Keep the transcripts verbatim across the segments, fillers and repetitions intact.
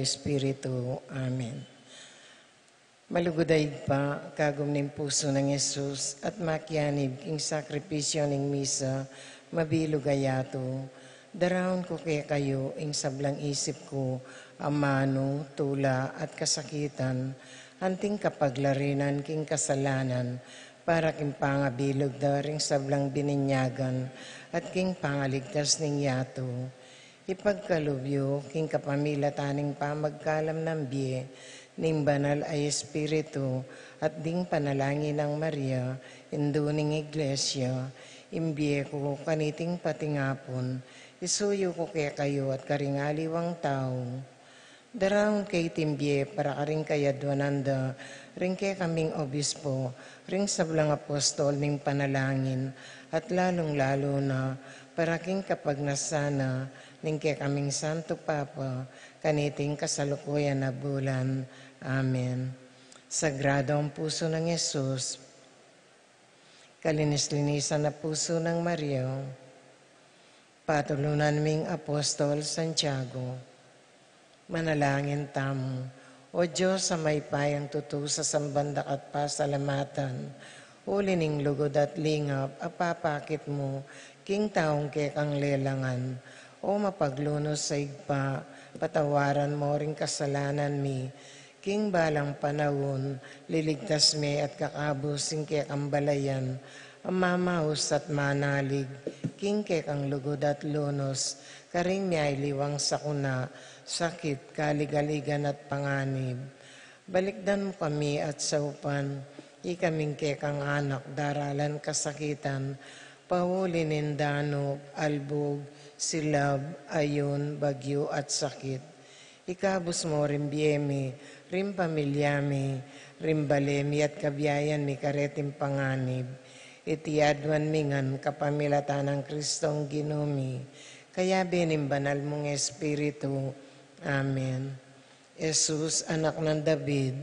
Espiritu. Amen. Malugud a Ibpa, kagum ning pusu nang Jesus at makianib king sakripisyu ning misa, mabilug a yatu, daraun ku kekayu ing sablang isip ku, amanu, tula, at kasakitan, anting kapaglarinan king kasalanan, para king pangabilug da ring sablang bininyagan, at king pangaligtas ning yatu. Ipagkalub yu king kapamilatan ning pamagkalam nang bie ning Banal a Espiritu at ding panalangin nang Maria, Indu ning Iglesia, ing bie ku kaniting patingapun, isuyu ku kekayu at karing aliwang tau. Daraun ke iting bie para karing kayadwanan da ring kekaming obispo, ring sablang apostol ning panalangin, at lalung-lalu na para king kapagnasan na ning kekaming Santo Papa, kaniting kasalukuyan a bulan. Amen. Sagrado ang pusu nang Jesus. Kalinis-linisan a pusu nang Maria. Patulunan ming Apostol Santiago. Manalangin tamu. O Dios a mayupayang tutu, sasamban da ka at pasalamatan, uli ning lugud at lingap a papakit mu king taung kekang lelangan. O mapaglunus a Ibpa, patawaran mo ring kasalanan mi, king balang panaun, liligtas me at kakabus ing kekang balayan, a mamaus at manalig king kekang lugud at lunus, karing miyaliwang sakuna, sakit, kaligaligan at panganib. Balikdan mu kami at saupan, ikaming kekang anak daralan kasakitan, pauli ning danub, albug, silab, ayun, bagyu at sakit. Ikabus mo ring bie mi, ring pamilya mi, ring bale mi at kabiayan mi kareting panganib. Iti aduan mi ngan kapamilatan nang Kristong Ginu mi, kayabe ning banal mung Espiritu. Amen. Jesus, anak nang David,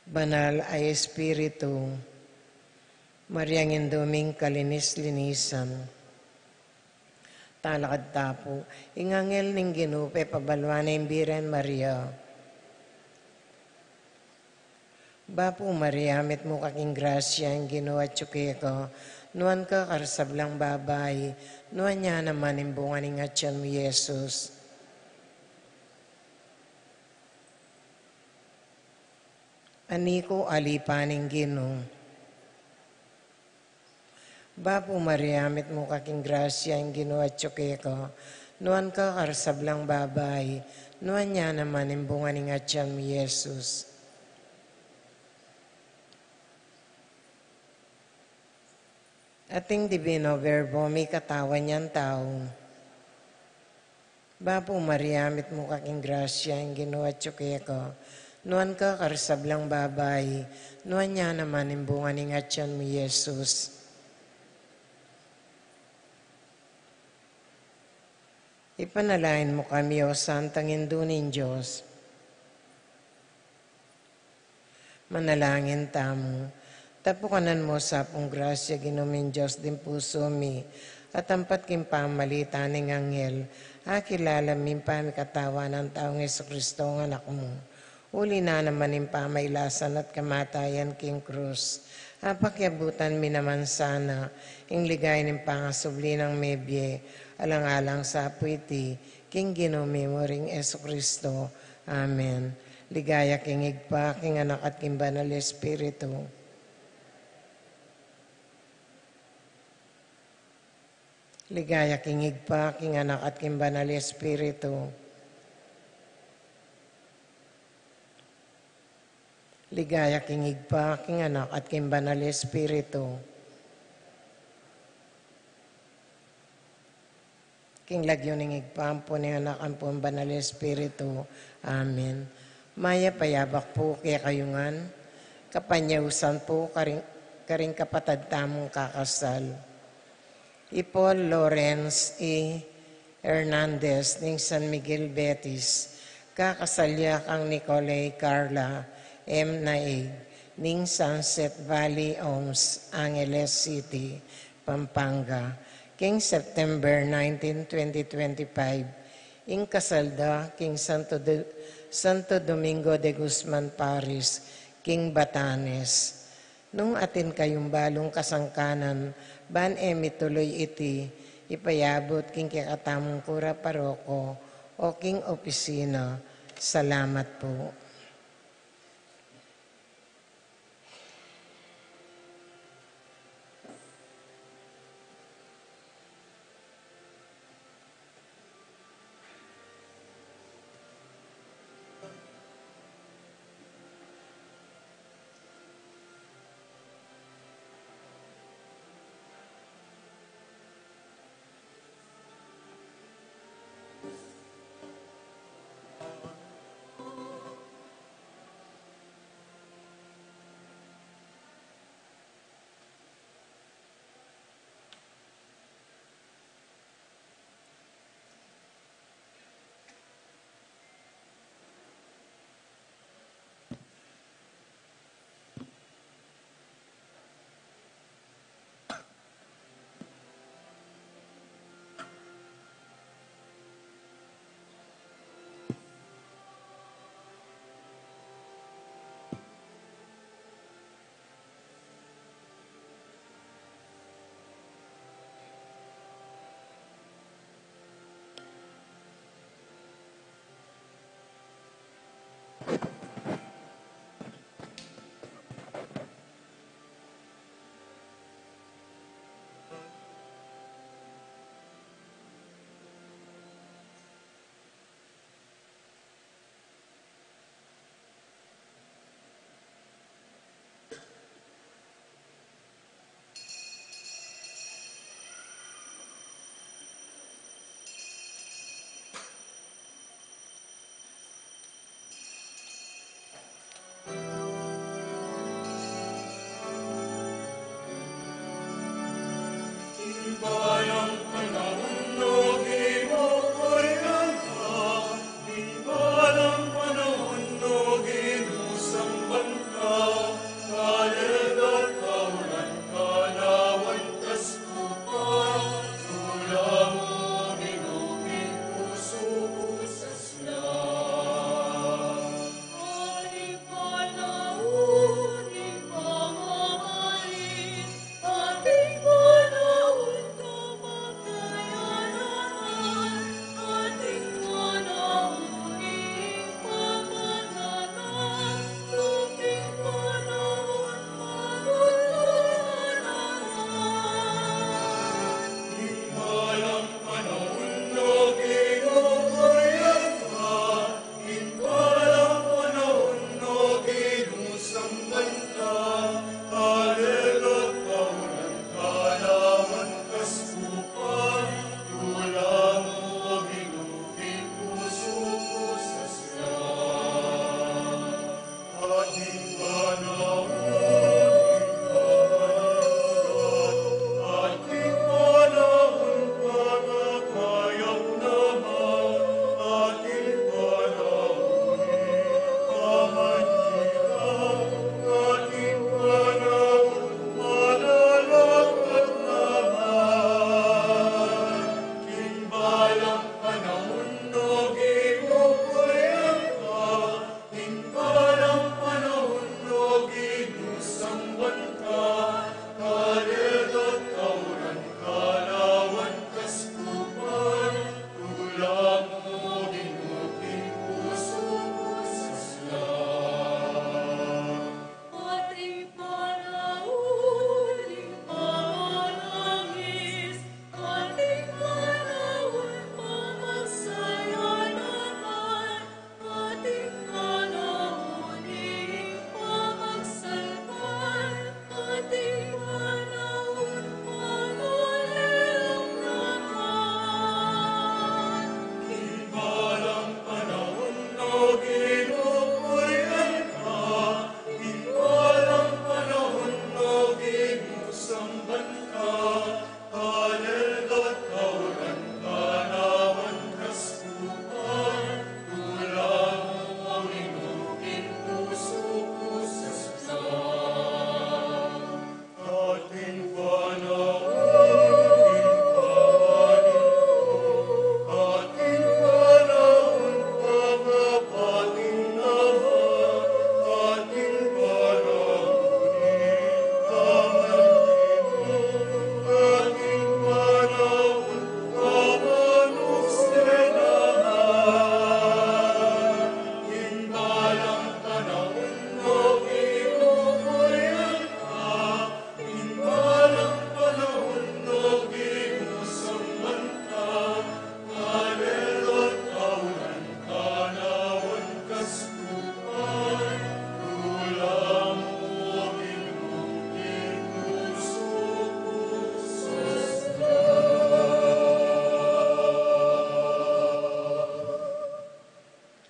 Banal a Espiritu, Mariang Indu ming kalinis-linisan. Talakad ta pu. Ing anghel ning Ginu pepabaluan ne ing Birhen Maria. Bapu Maria, mitmu ka king grasya, ing Ginu atyu keka, nuan ka karing sablang babai, nuan ya naman ing bunga ning atyan mu, Jesus. Ani ku alipa ning Ginu. Bapu Maria, mitmu ka king grasya, ing Ginu atyu keka, nuan ka karing sablang babai, nuan ya naman ing bunga ning atyan mu, Jesus. Ating Divino Verbo, mikatawan yang tau. Bapu Maria, mitmu ka king grasya, ing Ginu atyu keka, nuan ka karing sablang babai, nuan ya naman ing bunga ning atyan mu, Jesus. Ipanalangin mu kami, O Santang Indu ning Dios. Manalangin tamu. Tapukanan mu sa pung grasya, Ginu ming Dios, ding pusu mi, at ampat king pamalitan ning anghel, akilala ming pamikatawan nang taung Jesucristo, ing Anak mu. Uli na naman ning pamailasan at kamatayan king krus, apakyabutan mi naman sana ing ligaya ning pangasubli nang mebie, alang-alang sa pu iti, king Ginu mi muring Jesucristo. Amen. Ligaya king Ibpa, king Anak, at king Banal Espiritu. Ligaya king Ibpa, king Anak, at king Banal Espiritu. Ligaya king Ibpa, king Anak, at king Banal Espiritu. King lagyu ning Ibpa, ampo ning Anak, ampo ning Banal Espiritu. Amen. Mayap a yabak pu kekayu ngan, kapanyausan pu karing, karing kapatad tamung kakasal. I Paul Lawrence E. Hernandez ning San Miguel, Betis, kakasal ya kang Nicole Carla M. Naig ning Sunset Valley Homes, Angeles City, Pampanga, king September nineteen, twenty twenty-five. Ing kasal da king Santo, de, Santo Domingo de Guzman Paris, king Batanes. Nung atin kayung balung kasangkanan, ban e mituluy iti, ipayabut king kekatamung kura paroko o king opisina. Salamat pu.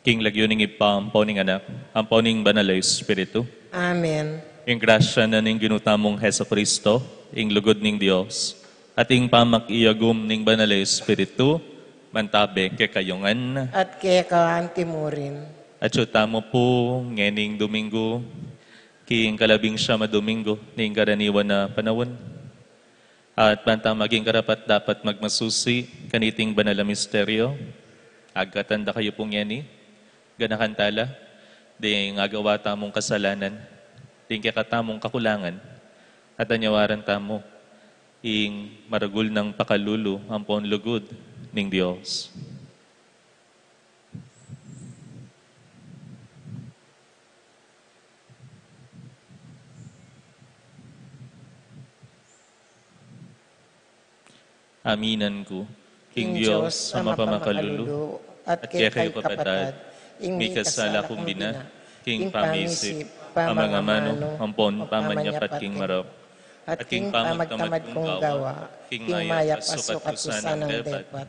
King lagyu ning Ibpa, ampo ning Anak, ampo ning Banal a Espiritu. Amen. Ing grasya na ning Ginu tamung Jesucristo, ing lugud ning Dios, at ing pamakiagum ning Banal a Espiritu, mantabe kekayu ngan. At keka antimurin. Atyu tamu pu ngening Domingo, king kalabing siyam a Domingo ning karaniwan a panaun. At banta maging karapat-dapat magmasusi kaniting banal a misteryo, agkatan da kayu pu ngeni, ganakan tala ding agawa tamung kasalanan, ding kekatamung kakulangan, at anyawaran tamu ing maragul nang pakalulu ampon lugud ning Dios. Aminan ku king Dios a mapamakalulu, at kekayu kapatad, ing mikasala kung bina, king pamisip, pamangamanu, ampon pamanyapat king marok, at king pamagtamad kung gawa, king mayap a sukat ku sanang depat.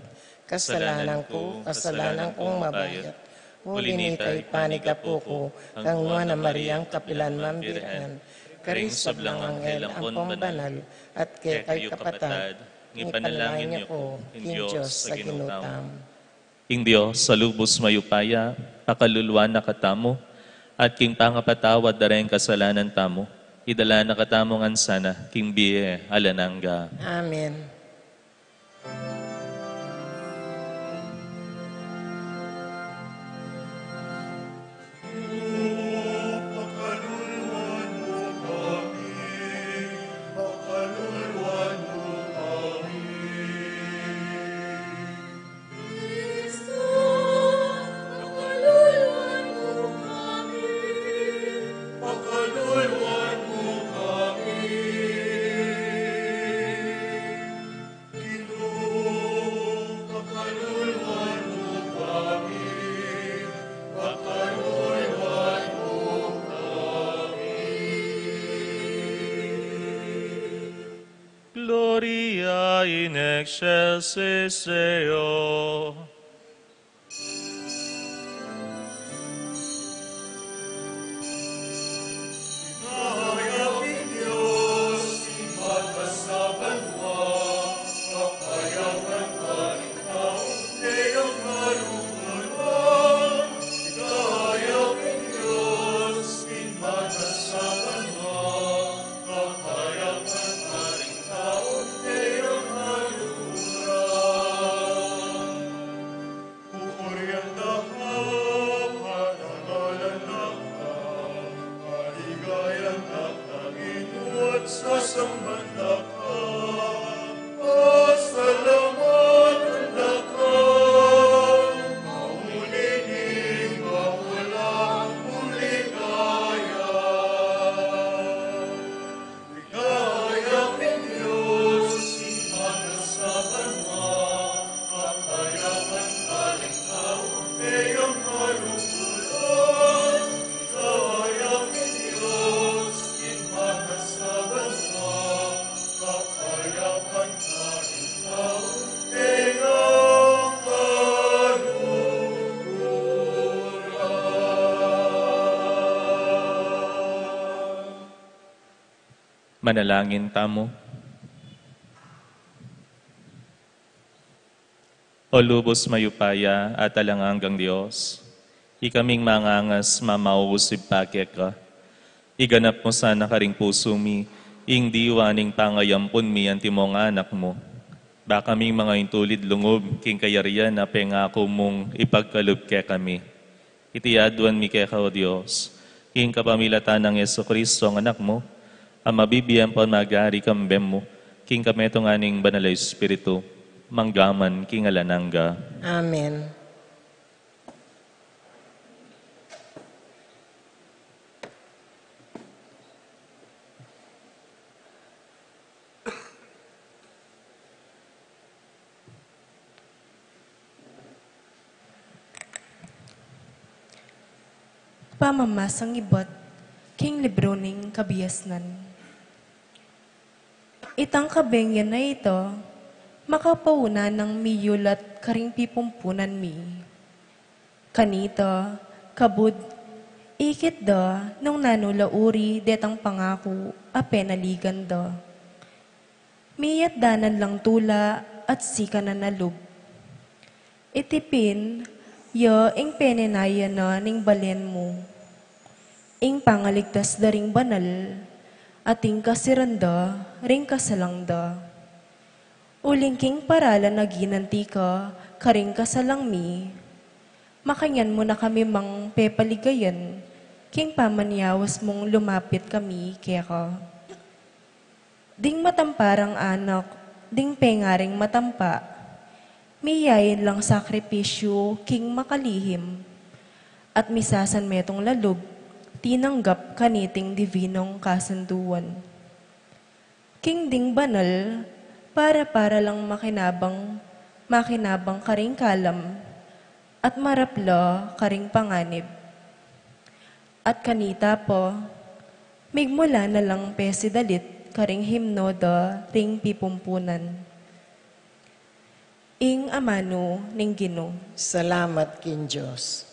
Kasalanan ku, kasalanan kung mabayat. Uli nita, ipanigapu ku kang Nuan a Mariang kapilan man Birhen, karing sablang anghel ampon banal, at kekayu kapatad, ipanalangin yu ku king Dios a Ginu tamu. Ing Dios a lubus mayupaya, pakaluluan na katamu, at king pangapatawad da reng kasalanan tamu, idala na katamu ngan sana king bie alang angga. Amen. Gloria in excelsis Deo. Manalangin tamu. O lubus mayupaya at alang anggang Dios, ikaming mangangas mamausip pa keka. Iganap mu sana karing pusu mi ing diwa ning pangayampun mi antimong Anak mu. Ba kaming manga intulid lungub king kayarian a pengaku mung ipagkalub kekami. Iti aduan mi keka, O Dios, king kapamilatan nang Jesucristo, a Anak mu, a mabibie ampon mag-ari kambe mu, king kametungan ning Banal a Espiritu, mangga man king alang angga. Amen. Pamamasang ibat king libru ning Kabiasnan. Itang kabengi a ita, makapauna nang miyulat karing pipumpunan mi. Kanita, kabud, ikit da nung nanu la uri detang pangaku a penaligan da. Miyatdanan lang tula at sikanan a lub. Iti pin, ya ing penenaya na ning balen mu. Ing pangaligtas da ring banal, at ing kasiran da ring kasalang da. Uling king paralan a ginanti ka karing kasalang mi, makanyan mu na kami mang pepaligayan, king pamanyawas mung lumapit kami keka. Ding matamparang anak, ding pengaring matampa, miyain lang sakripisyu king makalihim, at misasan metung la lub, tinanggap kaniting divinung kasunduan. King ding banal, para-para lang makinabang, makinabang karing kalam, at marap la karing panganib. At kanita pa, migmula na lang pesidalit karing himno da ring pipumpunan. Ing amanu ning Ginu. Salamat king Dios.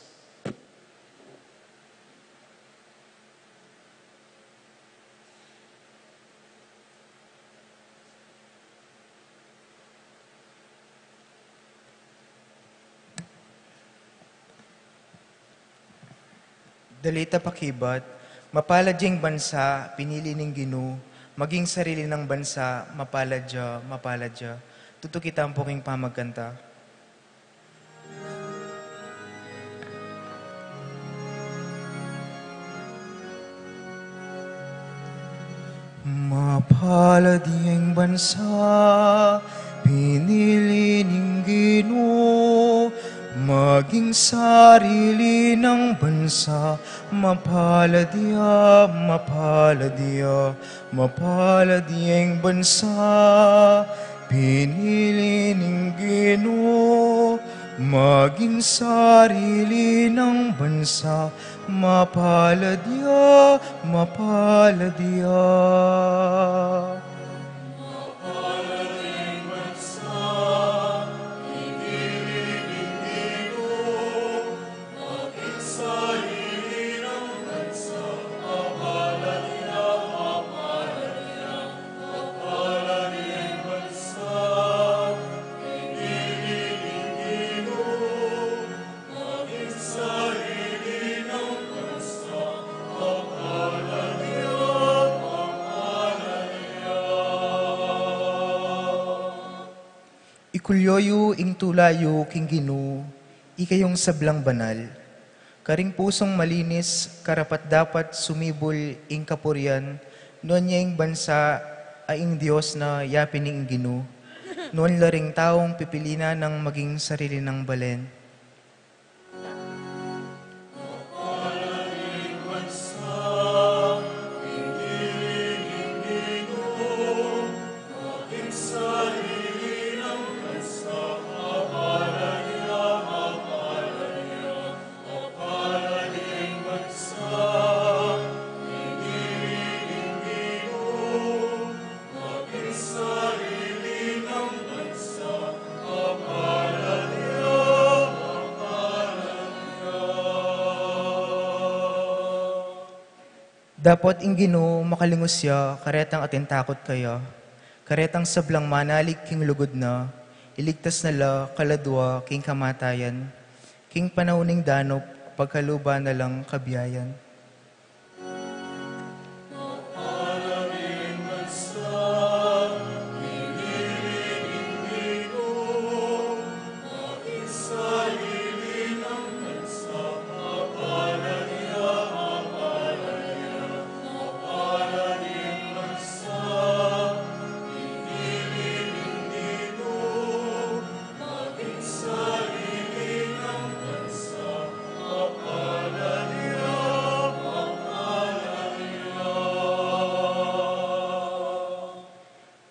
Dalita pakibat, mapalad ya ing bansa pinili ning Ginu, maging sarili nang bansa, mapalad ya, mapalad ya. Tutuki tamu pu king pamagkanta. Mapalad ya ing bansa pinili ning Ginu, maging sarili nang bansa. Mapalad ya, mapalad ya, mapalad ya ing bansa pinili ning Ginu, maging sarili nang bansa. Mapalad ya, mapalad ya. Ikulyo yu ing tula yu king Ginu, ikayung sablang banal. Karing pusung malinis, karapat-dapat sumibul ing kapurian, nuan ya ing bansa a ing Dios na yapin ning Ginu, nuan la ring taung pipili na nang maging sarili nang balen. Dapot ing Ginu makalingus ya karetang atin takut kaya, karetang sablang manalig king lugud na, iligtas na la kaladua king kamatayan, king panaun ning danup, pagkaluban na lang kabiayan.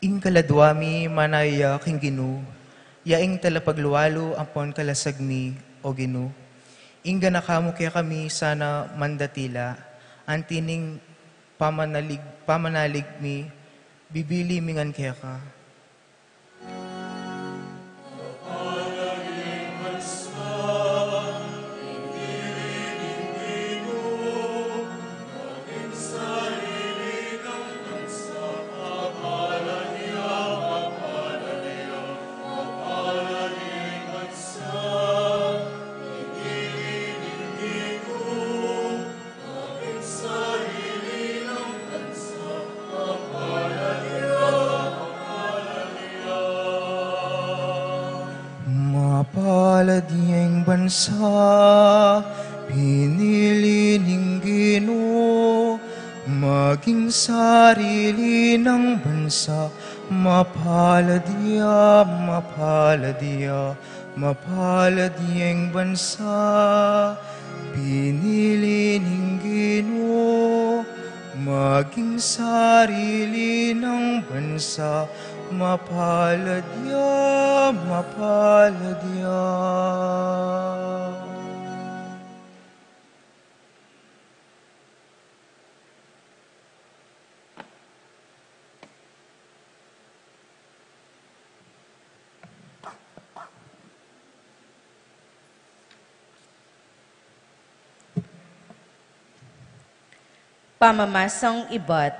Ing kaladua mi manaya king Ginu, ya ing talapaglualu ampon kalasag mi, O Ginu. Ing ganaka mu kekami sana mandatila, anti ning pamanalig, pamanalig mi, bibili mi ngan keka. bansa, pinili ning Ginu maging sarili nang bansa. Mapalad ya, mapalad ya, mapalad yang bansa, pinili ning Ginu maging sarili nang bansa. Mapalad ya, mapalad ya. Pamamasang ibat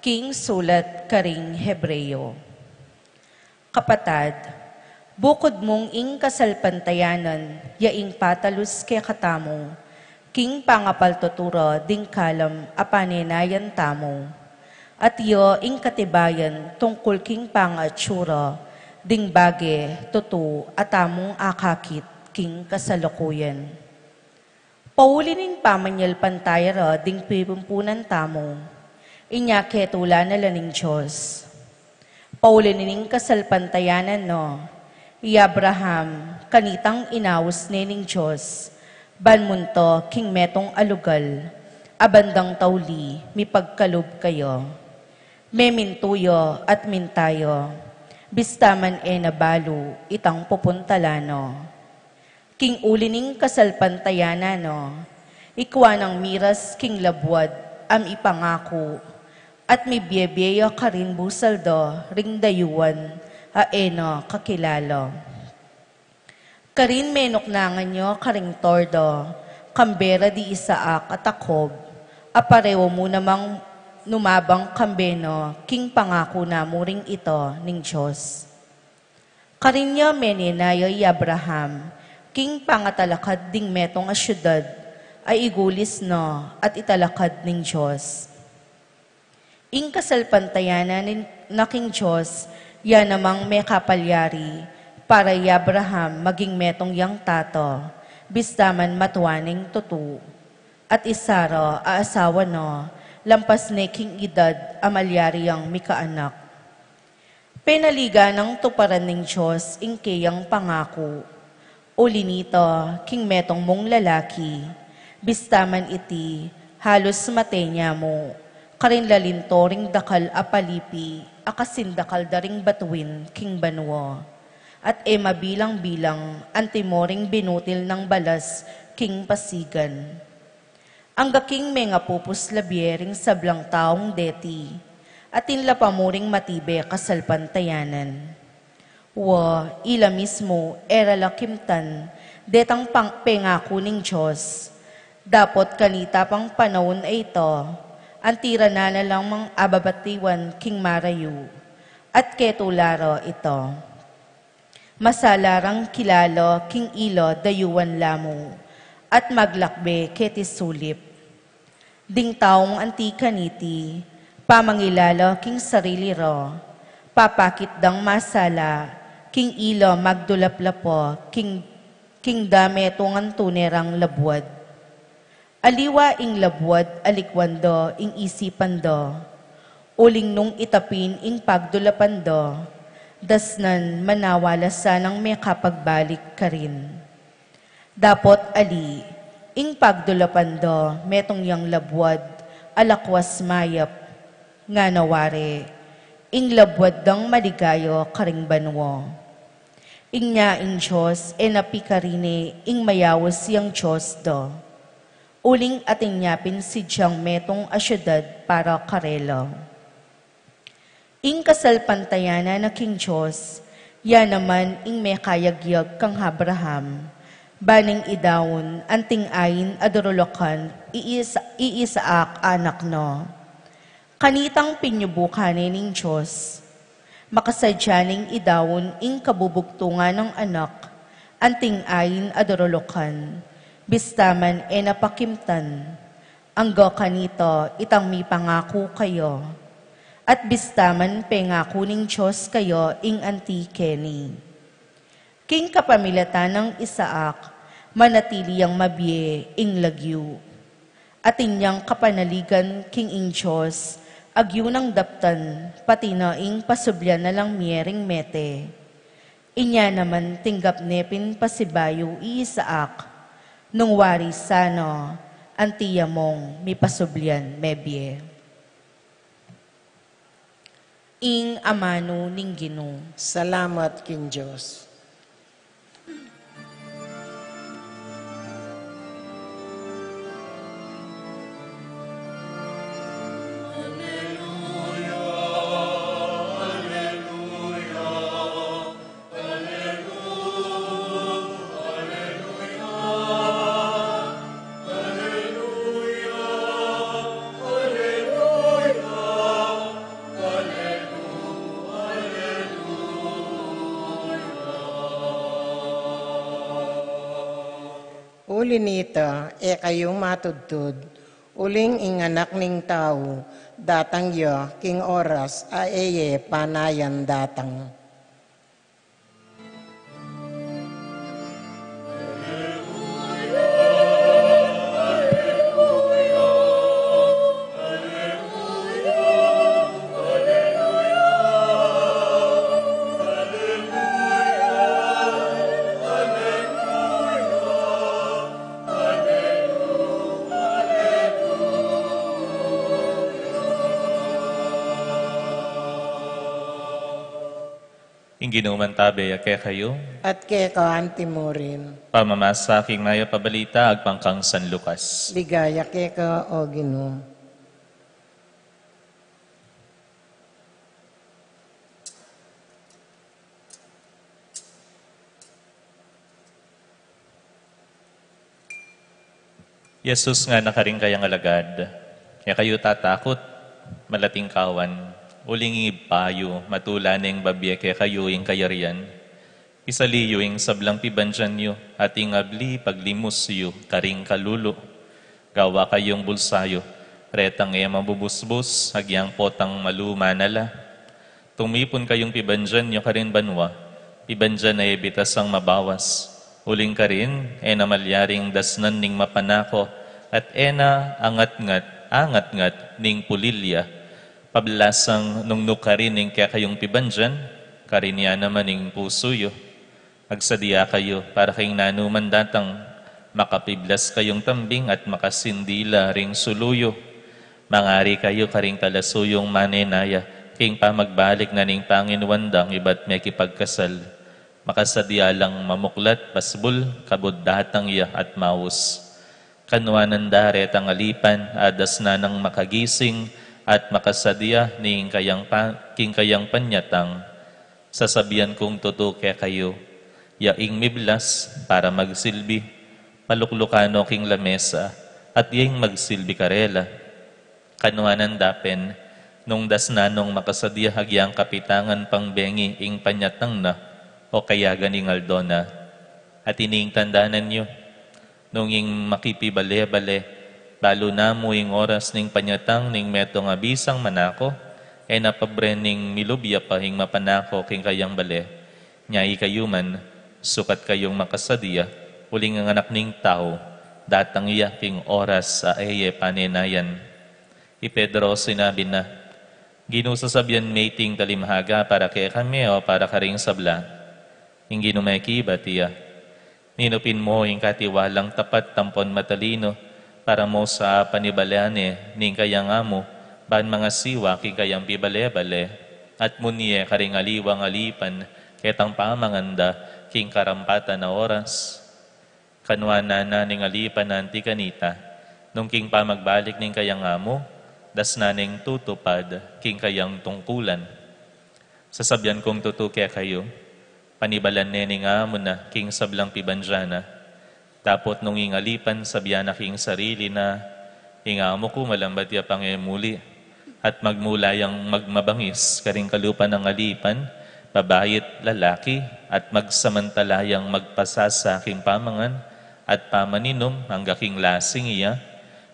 king sulat karing Hebreo. Kapatad, bukud mung ing kasalpantayanan ya ing patalus kekatamu king pangapaltutura ding kalam a panenayan tamu, at ya ing katibayan tungkul king pangatsura ding bage tutu a tamung akakit king kasalukuyan. Pauli ning pamanyalpantaya ra ding pipumpunan tamu, inya ketula na la ning Dios. Pauli ning kasalpantayanan no, i Abraham, kanitang inaus ne ning Dios, ban munta king metung a lugal a bandang tauli mipagkalub kaya. Memintu ya at minta ya, bista man e na balu itang pupuntalan na. King uli ning kasalpantayanan na, ikua nang miras king labuad a mipangaku, at mibie-bie ya karin busal da ring dayuan a e na kakilala. Karin menuknangan ya karing tor da, kambe ra di Isaac at Jacob, a pareho mu namang numabang kambe na king pangaku na mu ring ita ning Dios. Karin ya menenaya i Abraham king pangatalakad ding metung a siudad a igulis na at italakad ning Dios. Ing kasalpantayanan nin-, na king Dios, ya namang mekapalyari para i Abraham maging metung yang tata, bista man matua neng tutu. At i Sara a asawa na, lampas ne king idad a malyari yang mikaanak. Penaligan nang tuparan ning Dios ing keyang pangaku. Uli nita, king metung mung lalaki, bista man iti, halus mate ne mu, karin lalinto ring dakal a palipi, a kasindakal da ring batuin king banua. At e mabilang-bilang, antimo ring binutil nang balas king pasigan. Angga king mengapupus la bie ring sablang taung deti, atin la pa mu ring matibe kasalpantayanan. Wa, ila mismu, e ra la kimtan detang pang-, pengaku ning Dios. Dapot kanita pang panaun a ita, anti ra na la lang mang ababatiwan king marayu, at ketula ra ita. Masala rang kilala king ila dayuan la mu, at maglakbe keti sulip. Ding taung anti kaniti, pamangilala king sarili ra, papakit dang masala king ila magdulap la pa king, king dame tungan tune rang labuad. Aliwa ing labuad a likwan da ing isipan da, uling nung itapin ing pagdulapan da, dasnan manawa la sanang mekapagbalik karin. Dapot ali, ing pagdulapan da metung yang labuad a lakwas mayap, ngana wari, ing labuad dang maligaya karing banua. Inya ing Dios e na pikarine ing mayaus yang Dios da. Uling atin ya pin sidyang metung a siudad para karela. Ing kasalpantayanan na king Dios, ya naman ing mekayagyag kang Abraham, ba neng idaun anting ain a durulukan i Isa-, i Isaac a anak na. Kanitang pinyubukan ne ning Dios. Makasadya neng idaun ing kabubugtungan nang anak, anting ain a durulukan, bista man e na pakimtan. Angga kanita itang mipangaku kaya. At bista man pengaku ning Dios kaya ing anti keni. King kapamilatan nang Isaac, Manatili yang mabie ing lagyu. Atin yang kapanaligan king ing Dios, agyu nang daptan, pati na ing pasublian na lang mie ring mete. Inya naman tinggap ne pin pasibayu i Isaac, nung wari sana, anti ya mung mipasublian mebie. Ing amanu ning Ginu. Salamat king Dios. Uli nita, e kayu matudtud, uling ing Anak ning Tau, datang ya king oras a e ye panayan datang. Ing Ginu mantabe ya kekayu. At keka anti murin. Pamamasa king Mayap a Balita agpang kang San Lucas. Ligaya keka, O Ginu. Jesus ngana karing kayang alagad, e kayu tatakut, malating kawan, uling ing Ibpa yu, matula neng babie kekayu ing kayarian. Isali yu ing sablang pibandian yu, at ing abli paglimus yu karing kalulu. Gawa kayung bulsa yu, retang e mabubusbus, agyang potang maluma na la. Tumipun kayung pibandian yu karin banua, pibandian a e bitasang mabawas. Uling karin, e na malyaring dasnan ning mapanako, at e na angatngat, angatngat ning pulilya. Pablasang nung nukarin ning kekayung pibandian, karin ya naman ing pusu yu. Magsadia kayu para king nanu man datang, makapiblas kayung tambing at makasindila ring sulu yu. Mangari kayu karing talasuyung manenaya, king pamagbalik na ning Panginoon dang ibat mekipagkasal. Makasadia lang mamuklat, basbul, kabud datang ya at maus. Kanuanan da retang alipan, a dasnan nang makagising at makasadia ning kayang pa-, king kayang panyatang. Sasabian kung tutu kekayu, ya ing miblas para magsilbi, paluklukan no king lamesa, at ya ing magsilbi karela. Kanuanan da pin, nung dasnan nong makasadia agyang kapitangan pang bengi ing panyatang na, o kayagan ing aldo na. At ini ing tandanan yu, nung ing makipibale-bale, balu na mu ing oras ning panyatang ning metung a bisang manako, e na pabre ning milubya pa ing mapanako king kayang bale. Nya ikayu man, sukat kayung makasadia, uling ing Anak ning Tau, datang ya king oras a e ye panenayan. I Pedro sinabi na, Ginu, sasabian me iting talimhaga para kekami o para karing sabla? Ing Ginu mekibat ya, Ninu pin mo ing katiwalang tapat tampon matalinu, para mo sa panibalan ne ning kayang amu, ban mangasiwa king kayang pibale-bale, at munye karing aliwang alipan, ketang pamangan da king karampatan a oras? Kanuanan na ning alipan anti kanita, nung king pamagbalik ning kayang amu, dasnan neng tutupad king kayang tungkulan. Sasabian kung tutu kekayu, panibalan ne ning amu na king sablang pibandian na. Dapot nung ing alipan sabian na king sarili na, ing amu ku malambat ya pangemuli, at magmula yang magmabangis karing kalupa nang alipan, babai at lalaki, at magsamantala yang magpasasa king pamangan at pamaninum angga king lasing ya,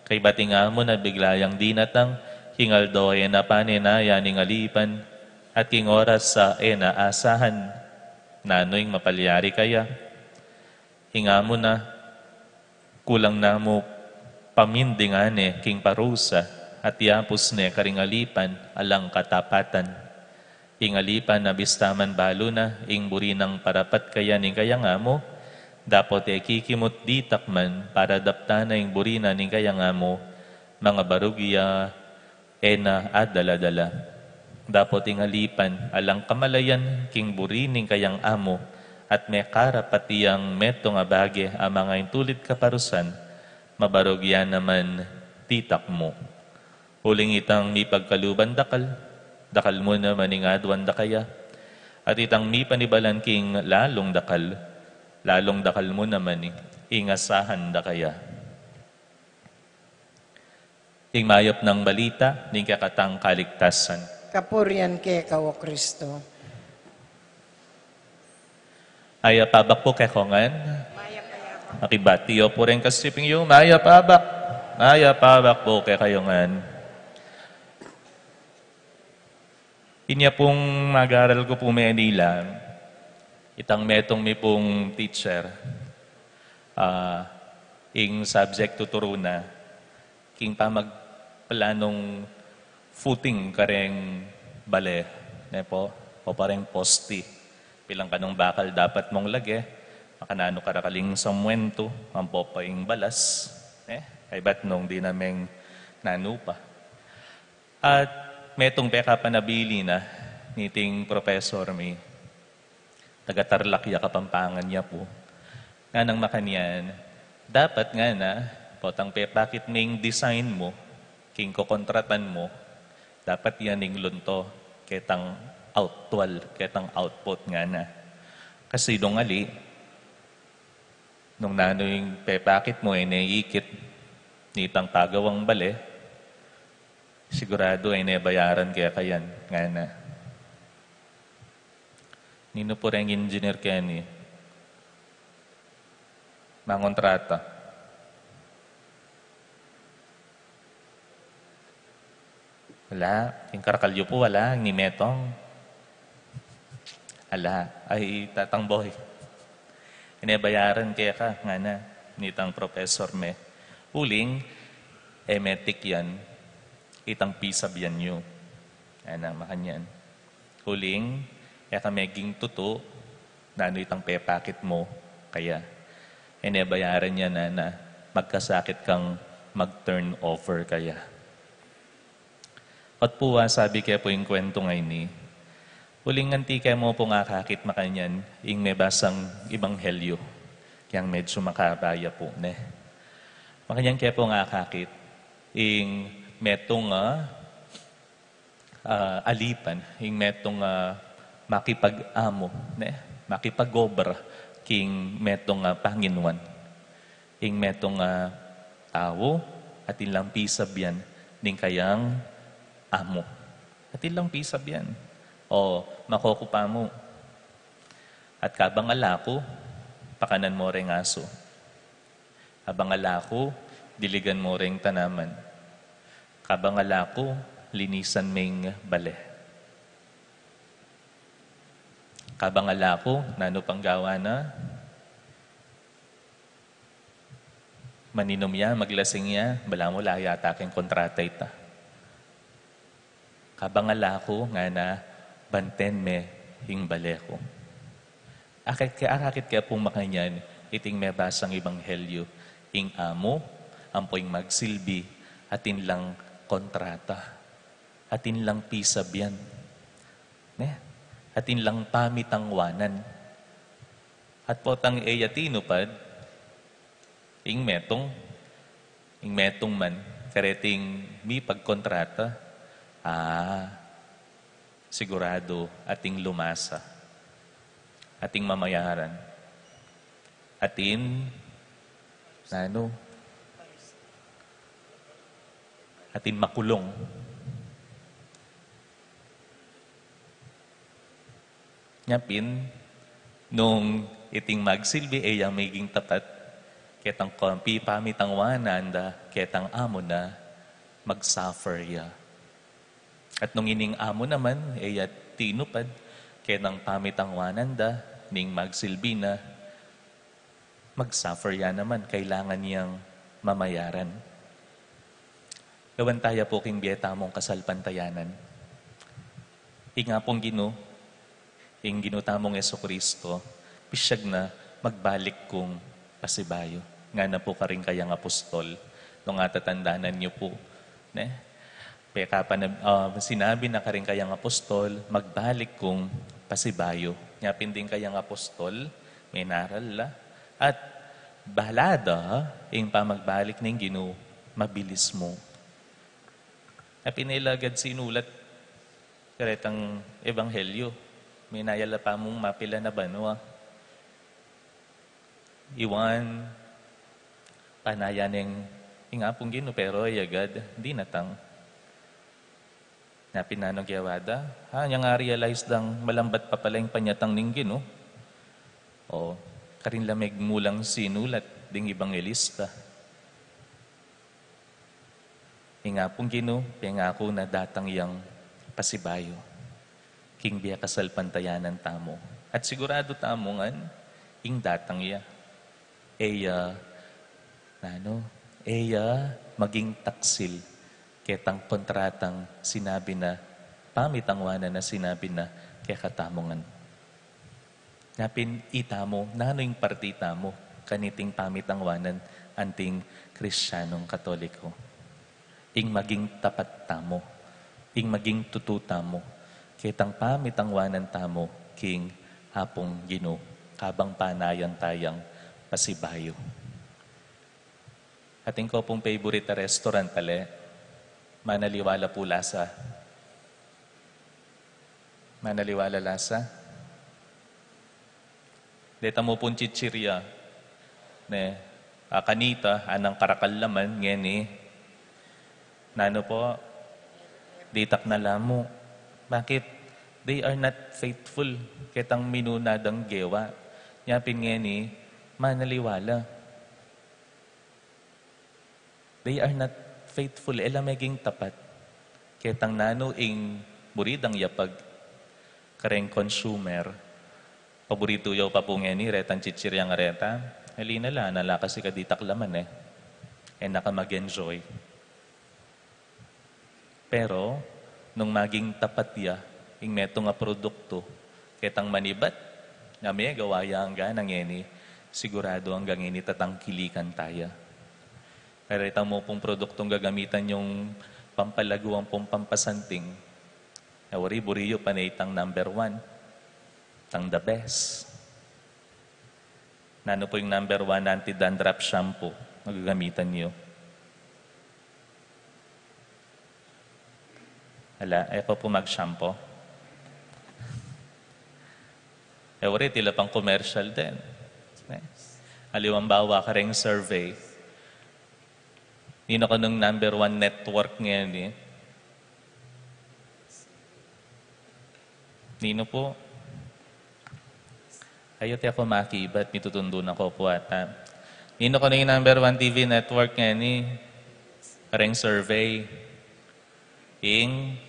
kaybat ing amu na bigla yang dinatang king aldo e na panenayan ning alipan, at king oras a e na asahan. Nanu ing mapalyari kaya? Ing amu na, Kulang na mu pamindingan ne king parusa, at yapus ne karing alipan alang katapatan. Ing alipan a bista man balu na ing buri nang parapat kaya ning kayang amu, dapot e kikimut ditak man para daptan na ing buri na ning kayang amu, mangabarug ya e na adala-dala. Dapot ing alipan alang kamalayan king buri ning kayang amu, at mekarapat yang metung a bage a mangaintulid kaparusan, mabarug ya naman ditak mu. Uling itang mipagkaluban dakal, dakal mu naman ing aduan da kaya, at itang mipanibalan king lalung dakal, lalung dakal mu naman ing asahan da kaya. Ing mayap nang balita ning kekatang kaligtasan. Kapurian keka, O Kristo. Mayap a abak pu kekongan. Mayap a abak. Makibati yu pu ring kasiping yu, mayap a abak. Mayap a abak pu kekayu ngan. Inya pung mag-aral ku pu Manila, itang metung mi pung teacher, ah, ing subject tuturu na, king pamagplanung footing kareng bale, ne pu, o pareng posti. Bilang kanung bakal dapat mung lage, makananu karakaling samuentu, ampo pa ing balas, ne? Kaybat nung di na meng nanu pa. At metung pekapanabili na niting professor mi, taga-Tarlac ya, Kapampangan ya pu. Nganang makanyan, dapat ngana, potang pepakit me ing design mu king kokontratan mu, dapat yan ing lunto ketang actual, ketang output ngana. Kasi nung ali, nung nanu ing pepakit mu, e ne ikit nitang pagawang bale, siguradu e ne bayaran keka yan, ngana. Ninu pu reng engineer keni mangontrata? Ala, ing karakal yu pu, ala, ing metung. Ala, ay, Tatang Boy, e ne bayaran keka, ngana nitang professor me. Uling, e metik yan itang pisabian yu. Ngana makanyan. Uling, e ka meging tutu nanu itang pepakit mu kaya. E ne bayaran ya, ngana, magkasakit kang mag-turnover kaya. Ot pu, a, sabi ke pu ing kwentu ngeni, uling anti ke mu pung akakit makanyan ing mebasang ebanghelyu, yang medyu makaba ya pu, ne? Makanyan ke pung akakit ing metung a, ah, alipan, ing metung a makipag-amu, ne? Makipag-obra king metung a panginuan. Ing metung a tau, atin lang pisabian ning kayang amu. Atin lang pisabian. O, makokupa mu. At kabang ala ku, pakanan mu reng asu. Kabang ala ku, diligan mu reng tanaman. Kabang ala ku, linisan meng bale. Kabang ala ku, nanu pang gawa na? Maninum ya, maglasing ya, balamu ala yata keng kontrata ita. Kabang ala ku, ngana, banten me ing bale ku. Akit ke, akakit ke pung makanyan iting mebasang ebanghelyu, ing amu ampo ing magsilbi, atin lang kontrata, atin lang pisabian, ne? Atin lang pamitangwanan. At potang e ya tinupad, ing metung, ing metung man kareting mipagkontrata, a, siguradu ating lumasa, ating mamayaran, atin, nanu, atin makulung. Nya pin, nung iting magsilbi e ya meging tapat ketang kompi pamitangwanan da ketang amu na, mag-suffer ya. At nung ining amu naman e ya tinupad ketang pamitangwanan da ning magsilbi na, Mag-suffer ya naman, kailangan yang mamayaran. Lawan taya pu king bie tamung kasalpantayanan. Ing Apung Ginu, ing Ginu tamung Jesucristo, pisyag na magbalik kung pasibayu. Ngana pu karing kayang apostol, nung atatandanan yu pu, ne? Pekapanab-, ah, sinabi na karing kayang apostol, magbalik kung pasibayu. Nya pin ding kayang apostol, minaral la, at bala da ing pamagbalik ning Ginu, mabilis mu. Nya pin e la agad sinulat karetang ebanghelyo. Minayala pa mung mapilan a banua. I Juan, panayan neng ing Apung Ginu, pero e agad dinatang. Nya pin nanung gewa da, ha, nya nga realize dang malambat pa pala ing panyatang ning Ginu. O, karin la megmulang sinulat ding ebanghelista. Ing Apung Ginu, pengaku na datang yang pasibayu king bie kasalpantayanan tamu. At siguradu tamu ngan, ing datang ya. E ya, nanu, e ya maging taksil ketang kontratang sinabi na, pamitangwanan a sinabi na kekatamu ngan. Nya pin itamu, nanu ing parti tamu kaniting pamitangwanan anting Kristianong Katoliko? Ing maging tapat tamu, ing maging tutu tamu ketang pamitangwanan tamu king Apung Ginu, kabang panayan tayang pasibayu. Atin ku pung favorite a restaurant, ale, manaliwa la pu la sa. Manaliwa la la sa. Deta mu pung chichirya, ne, a kanita, anang karakal laman, ngeni, nanu pu, ditak na la mu. Bakit? They are not faithful ketang minuna dang gewa. Nya pin ngeni, manaliwa la. They are not faithful, e la meging tapat ketang nanu ing buri dang yapag kareng consumer. Paburitu yu pa pu ngeni retang chichiryang reta. Ali na la, nanu la kasi ka ditak laman e. E na ka mag-enjoy. Pero nung maging tapat ya ing metung a produktu ketang manibat, nga megawa ya angga ngeni, siguradu angga ngeni tatangkilikan taya. Kareta mu pung produktong gagamitan yung pampalagu ampong pampasanting, e wari buri yu pa ne itang number one, itang the best. Nanu pu ing number one anti-dandruff shampoo a gagamitan yu? Ala, e ko pu mag-shampoo. E wari, tila pang commercial din. Aliwang bawa kareng survey. Ninu kanung number one network ngeni? Ninu pu? Ayut e ko makibat, mitutundu na ko pu ata. Ninu kanung number one T V network ngeni kareng survey? Ing?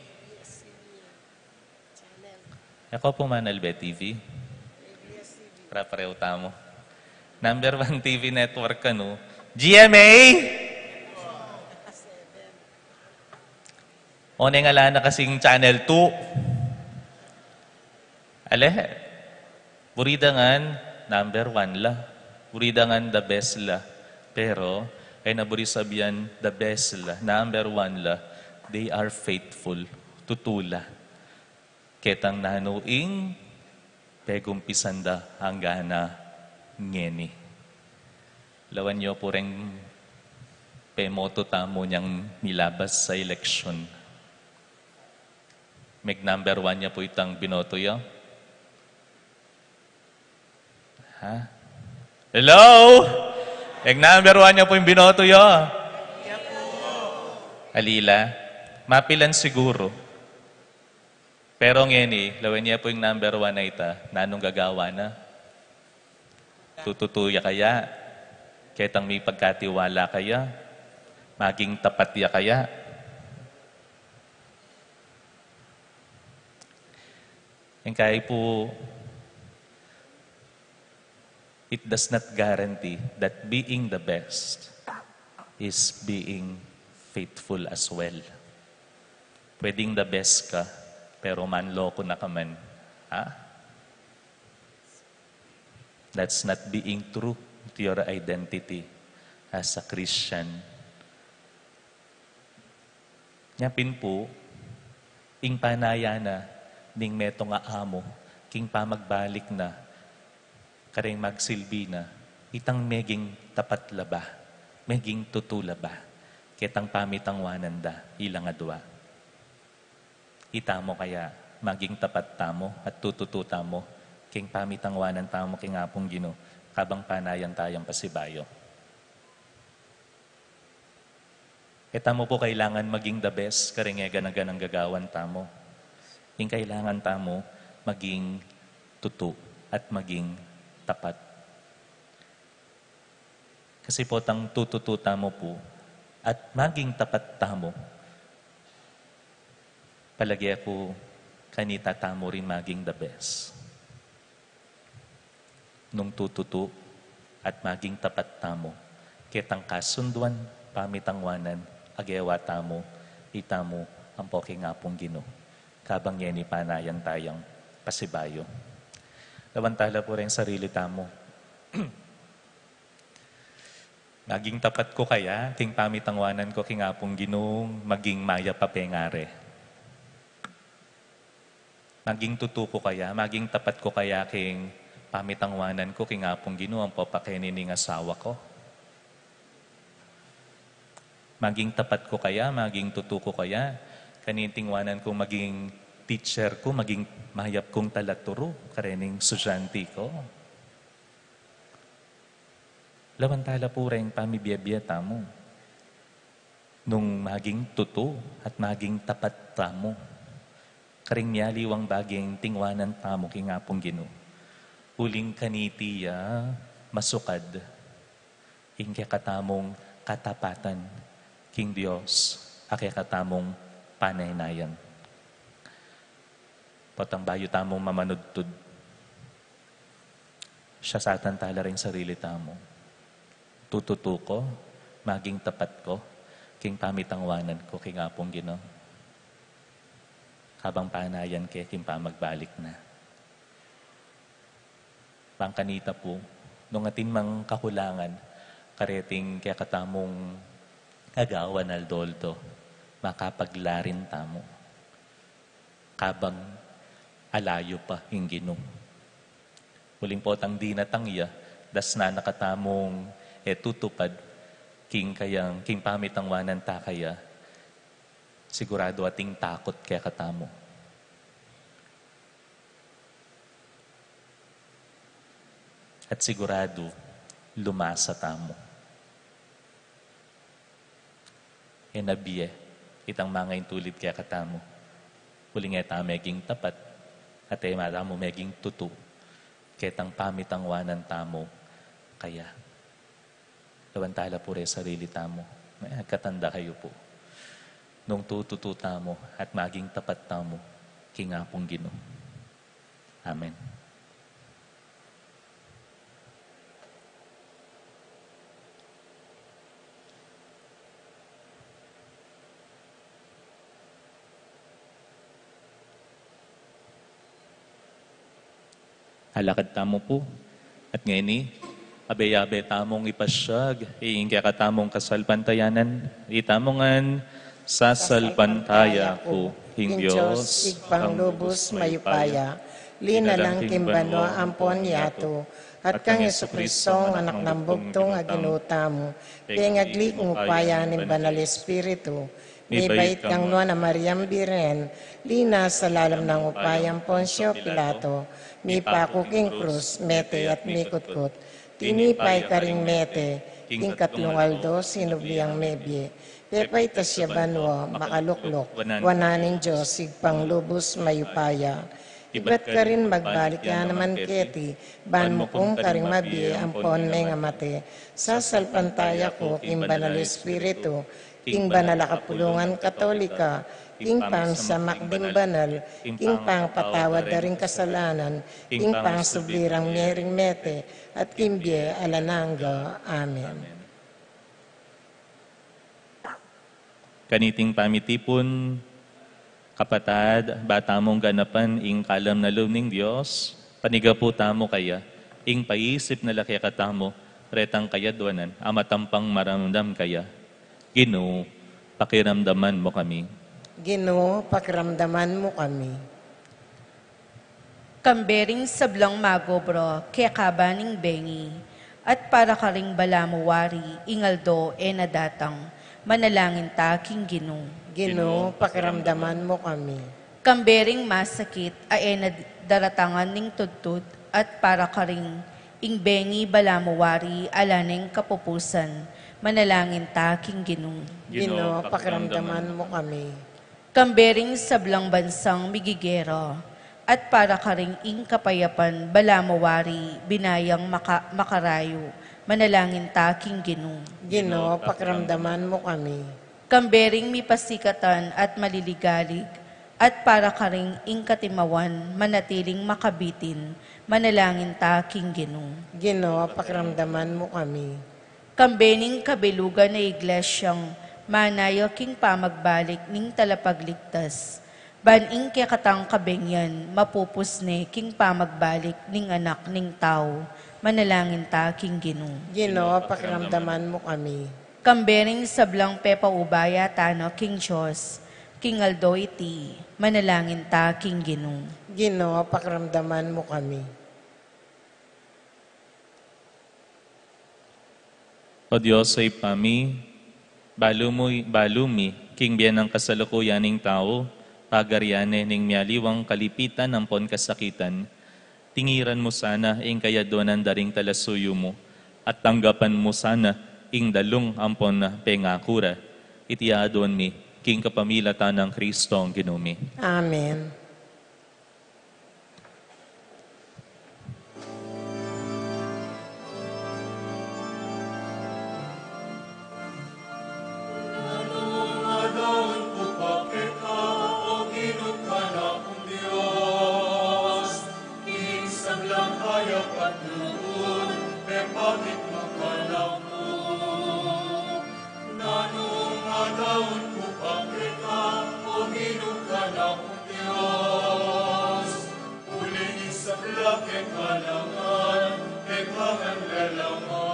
E ko pu manalbe T V. Pare-parehu tamu. Number one T V network kanu, G M A. O, neng ala na kasing channel two. Ale, buri da ngan number one la. Buri da ngan the best la. Pero e na buri sabian the best la, number one la. They are faithful. Tutu la ketang nanu ing pegumpisan da angga ngeni. Lawan yu pu reng pemoto tamu nyang milabas a eleksyon. Meg-number one ya pu itang binoto yu? Ha? Hello? Meg-number one ya pu ing binoto yu? Ali la. Mapilan siguru. Pero ngeni, lawen ye pu ing number one a ita, nanung gagawa na? Tututu ya kaya? Ketang mipagkatiwala kaya? Maging tapat ya kaya? Ing kai pu, it does not guarantee that being the best is being faithful as well. Pwedeng the best ka, pero manloko na ka man. Ha? That's not being true to your identity as a Christian. Nya pin pu, ing panayan na ning metung a amu king pamagbalik na, kareng magsilbi na, itang meging tapat la ba, meging tutu la ba ketang pamitangwanan da ilang adua. Itamu kaya maging tapat tamu at tututu tamu king pamitangwanan tamu king Apung Ginu, kabang panayan tayang pasibayu. E tamu pu kailangan maging the best kareng e gana-ganang gagawan tamu. Ing kailangan tamu maging tutu at maging tapat. Kasi potang tututu tamu pu at maging tapat tamu, palage ku kanita tamu rin maging the best. Nung tututu at maging tapat tamu ketang kasunduan, pamitangwanan a gewa tamu, itamu ampo king Apung Ginu, kabang ngeni panayan tayang pasibayu. Lawan tala pu reng sarili tamu. Maging tapat ku kaya king pamitangwanan ku king Apung Ginu, maging mayap a pengari? Maging tutu ku kaya, maging tapat ku kaya king pamitangwanan ku king Apung Ginu ampo pa keni ning asawa ku? Maging tapat ku kaya, maging tutu ku kaya kaning tingwanan kung maging teacher ku, maging mayap kung talaturu karening estudyante ku? Lawan tala pu reng pamibie-bie tamu. Nung maging tutu at maging tapat tamu karing mialiwang baging tingwanan tamu king Apung Ginu, uling kaniti ya masukad ing kekatamung katapatan king Dios a kekatamung panaynayan. Potang bayu tamung mamanudtud, siasatan tala ring sarili tamu. Tututu ku, maging tapat ku king pamitangwanan ku king Apung Ginu, kabang panayan ke king pamagbalik na? Bang kanita pu, nung atin mang kakulangan kareting kekatamung agawan aldo-aldo, makapaglarin tamu kabang alayu pa ing Ginu. Uling potang dinatang ya, dasnan na katamung e tutupad king kayang, king pamitangwanan ta kaya, siguradu ating takut kekatamu. At siguradu lumasa tamu. E na bie itang mangaintulid kekatamu uling e tamu meging tapat at e tamu meging tutu ketang pamitangwanan tamu kaya. Lawan tala pu reng sarili tamu. E, katanda kayu pu, nung tututu tamu at maging tapat tamu king Apung Ginu. Amen. Alakad tamu pu. At ngeni, abe-abe tamung ipasiag ing kekatamung kasalpantayanan. Itamu ngan, sasalpantaya ku ing Dios, Ibpang lubus mayupaya, linalang king banua ampon yatu, at kang Jesucristo, Anak nang bugtung a Ginu tamu, pengagli king upaya ning Banal Espiritu, mibait kang Nuan a Mariang Birhen, linasa lalam ning upaya nang Poncio Pilato, mipaku king krus, mete at mikutkut, tinipa ya karing mete, king katlung aldo sinubli yang mebie, pepaitas ya banua, makalukluk wanan ning Dios Ibpang lubus mayupaya. Ibat karin magbalik ya naman keti, ban mukum karing mabie ampon mengamate. Sasalpantaya ku king Banal Espiritu, king banal a kapulungan Katolika, ing pangsamak ding banal, ing pangpatawad da ring kasalanan, ing pangsubli rang mie ring mete, at king bie alang angga. Amen. Kaniting pamitipun, kapatad, ba tamung ganapan ing kalam na lub ning Dios, panigapu tamu kaya, ing paisip na la kekatamu, retang kayadwanan, a matampang maramdam kaya. Ginu, pakiramdaman mu kami. Ginu, pakiramdaman mu kami. Kambe ring sablang magobra keka ba ning bengi, at para karing balamu wari ing aldo e na datang, manalangin ta king Ginu. Ginu, pakiramdaman mu kami. Kambe ring masakit a e na daratangan ning tudtud, at para karing ing bengi balamu wari ala neng kapupusan, manalangin ta king Ginu. Ginu, pakiramdaman mu kami. Kambe ring sablang bansang migigera, at para karing ing kapayapan balamu wari binayang maka-, makarayu, manalangin ta king Ginu. Ginu, pakiramdaman mu kami. Kambe ring mipasikatan at maliligalig, at para karing ing katimawan manatiling makabitin, manalangin ta king Ginu. Ginu, pakiramdaman mu kami. Kambe ning kabilugan a iglesyang manaya king pamagbalik ning Talapagligtas, ban ing kekatang kabengyan mapupus ne king pamagbalik ning Anak ning Tau, manalangin ta king Ginu. Ginu, pakiramdaman mu kami. Kambe ring sablang pepaubaya tana king Dios king aldo iti, manalangin ta king Ginu. Ginu, pakiramdaman mu kami. O Dios a Ibpa mi, balu mu, balu mi king bie nang kasalukuyan ning tau, pagarian ne ning mialiwang kalipitan ampon kasakitan. Tingiran mu sana ing kayadwanan da ring talasuyu mu, at tanggapan mu sana ing dalung ampon pengaku ra. Iti aduan mi king kapamilatan nang Kristong Ginu mi. Amen. Nanu ing adaun ku pa keka, o Ginu, kanakung Dios, uling ing sabla keka naman, keka ngan lelangan.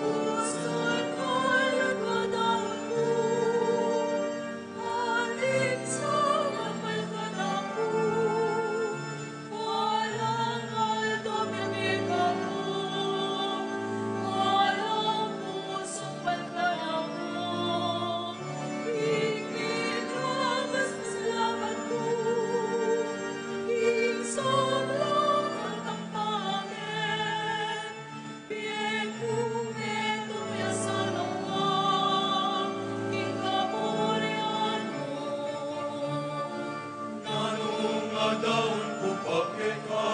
Pusu't kayu't adaun ku, ating sabla keka naman. Nanu ing adaun ku pa keka,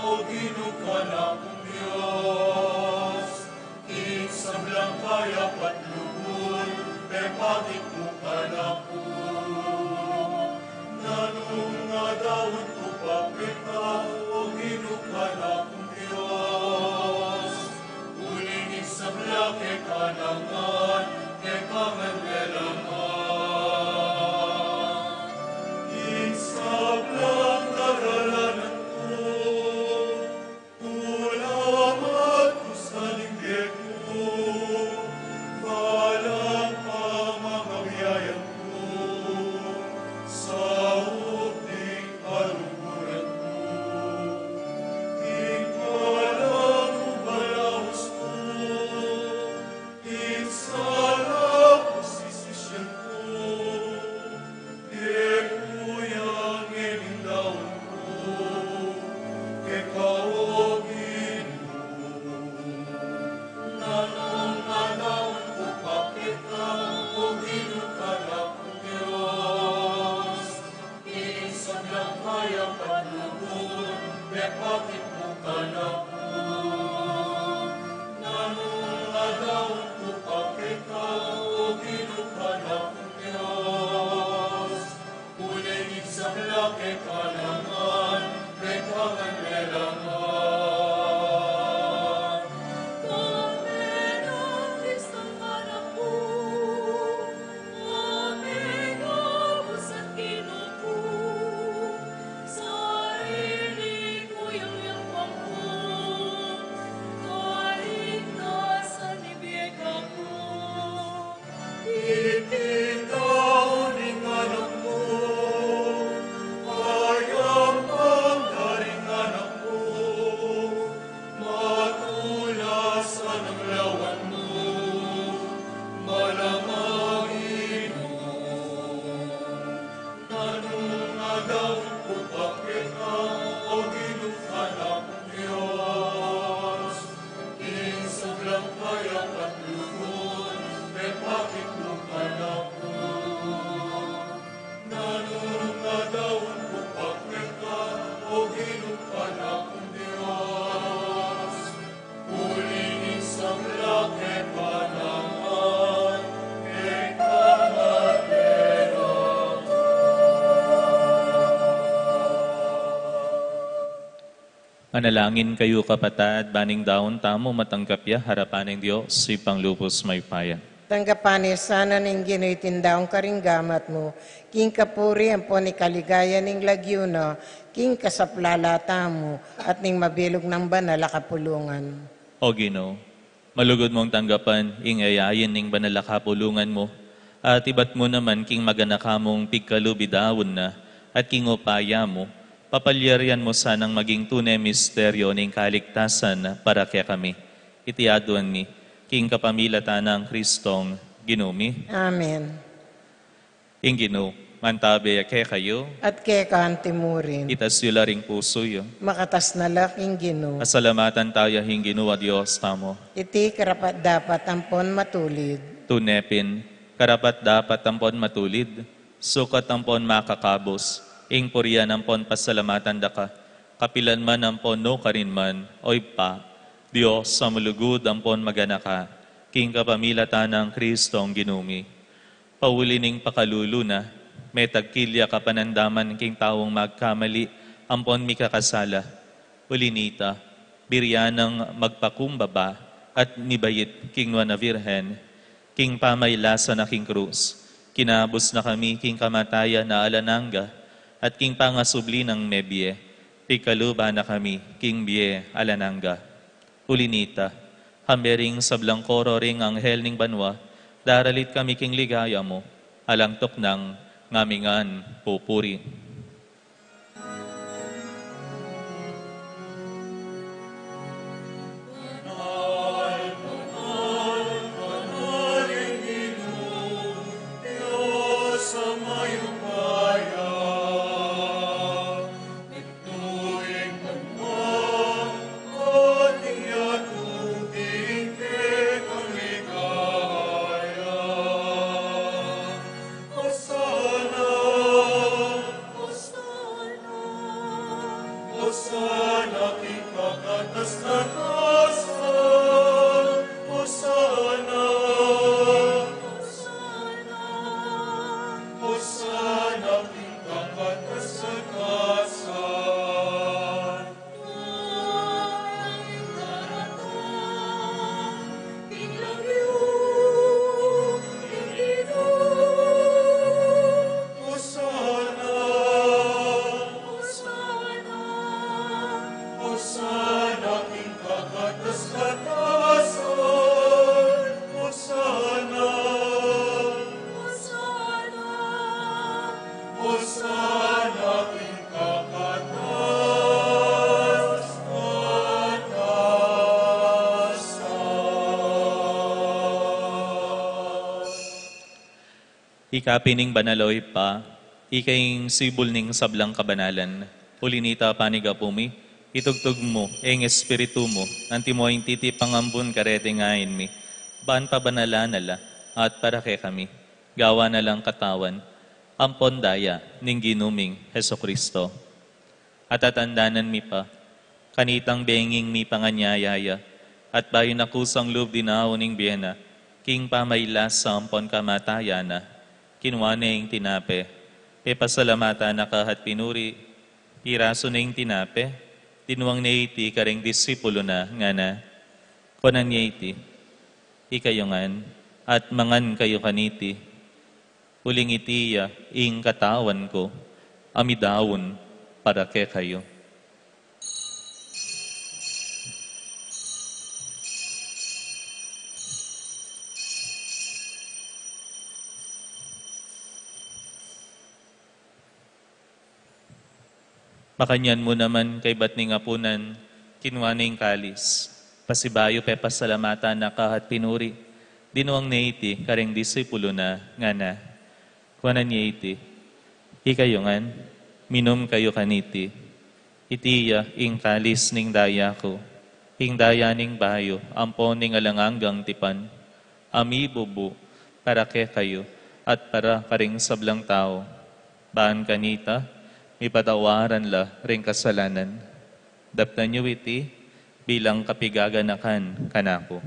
o Ginu, kanakung Dios, ing sablang kayapa't lugud, pepakit mu kanaku. Nanu ing adaun ku pa keka, o Ginu, kanakung Dios, uling ing sabla keka naman, keka ngan lelangan. Ing sablang daralanan ku, kulamat ku sa ning bie ku, balang pamangabyayan ku, saup ning kaluguran ku, ing kalam mu balaus ku, ing sala ku sisisyan ku, e ku ya ngening daun ku keka, o Ginu. Nanu ing adaun ku pa keka, o Ginu, kanakung Dios, ing sablang kayapa't lugud, pepakit mu kanaku. Nanu ing adaun ku pa keka, o Ginu, kanakung Manalangin kayu, kapatad, ban ing daun tamu matanggap ya king arapan ning Dios, Ibpang lubus mayupaya. Tanggapan na sana ning Ginu iting daun karing gamat mu, king kapurian ampon king kaligayan ning lagyu na, king kasaplalan tamu at ning mabilug nang banal a kapulungan. O Ginu, malugud mung tanggapan ing yayain ning banal a kapulungan mu, at ibat mu naman king maganaka mung pigkalub ing daun na, at king upaya mu, papalyarian mu sanang maging tune misteryo ning kaligtasan para kekami. Iti aduan mi king kapamilatan nang Kristong Ginu mi. Amen. Ing Ginu mantabe ya kekayu. At keka antimurin. Itas yu la ring pusu yu. Makatas na la king Ginu. Pasalamatan taya ing Ginu a Dios tamu. Iti karapat-dapat ampon matulid. Tune pin, karapat-dapat ampon matulid, sukat ampon makakabus, ing purian ampon pasalamatan daka, kapilan man ampon nukarin man, O Ibpa, Dios a malugud ampon maganaka, king kapamilatan nang Kristong Ginu mi. Pauli ning pakalulu na, metagkil ya kapanandaman king taung magkamali ampon mikakasala. Uli nita, burian nang magpakumbaba at mibait king Nuan a Virgen, king pamailasan na king krus, kinabus na kami king kamatayan a alang angga, at king pangasubli nang mebie, pigkaluban na kami king bie alang angga. Uli nita, kambe ring sablang koro ring anghel ning banua, daralit kami king ligaya mu, alang tuknang ngaming ngan pupuri. Ika pin ing banal, o Ibpa, ika ing sibul ning sablang kabanalan. Uli nita, panigapu mi, itugtug mu ing Espiritu mu, antimo ing titipang ambun kareti ngan mi, ban pabanalan na la at para kekami, gawan na lang katawan ampon daya ning Ginu ming Jesucristo. At tatandanan mi pa, kanitang benging mipanganyaya ya, at bayu na kusang lub dinaun ing bie na, king pamailasa ampon kamatayan na, kinua ne ing tinape, pepasalamatan na ka at pinuri, pirasu ne ing tinape, dinuang ne iti karing disipulu na, ngana, kuanan ye iti, ikayu ngan, at mangan kayu kaniti, uling iti ya ing katawan ku, a midaun para kekayu. Makanyan mu naman kaybat ning apunan, kinua ne ing kalis, pasibayu pepasalamatan na ka at pinuri, dinuang ne iti karing disipulu na, ngana, kuanan ye iti, ikayu ngan, minum kayu kaniti, iti ya ing kalis ning daya ku, ing daya ning bayu ampon ning alang anggang tipan, a mibubu para kekayu at para karing sablang tau, ban kanita mipatawaran la ring kasalanan. Daptan yu iti bilang kapigaganakan kanaku.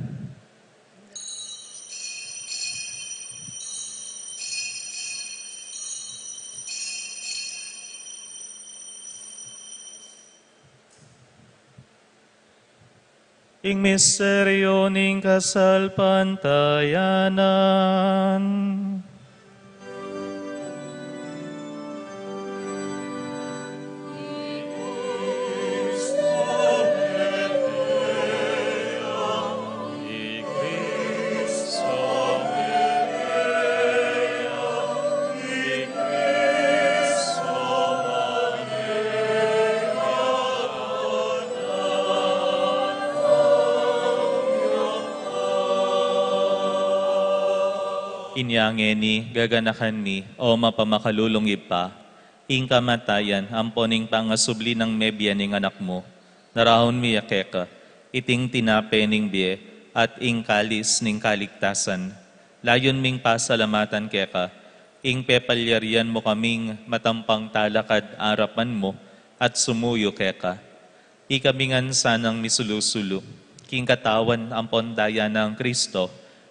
Ing misteryu ning kasalpantayanan. Inya ngeni gaganakan mi, o mapamakalulung Ibpa, ing kamatayan ampon ing pangasubli nang mebie ning Anak mu. Naraun mi ya keka iting tinape ning bie at ing kalis ning kaligtasan. Layun ming pasalamatan keka ing pepalyarian mu kaming matampang talakad arapan mu at sumuyu keka. Ikami ngan sanang misulu-sulu king katawan ampon daya nang Kristo,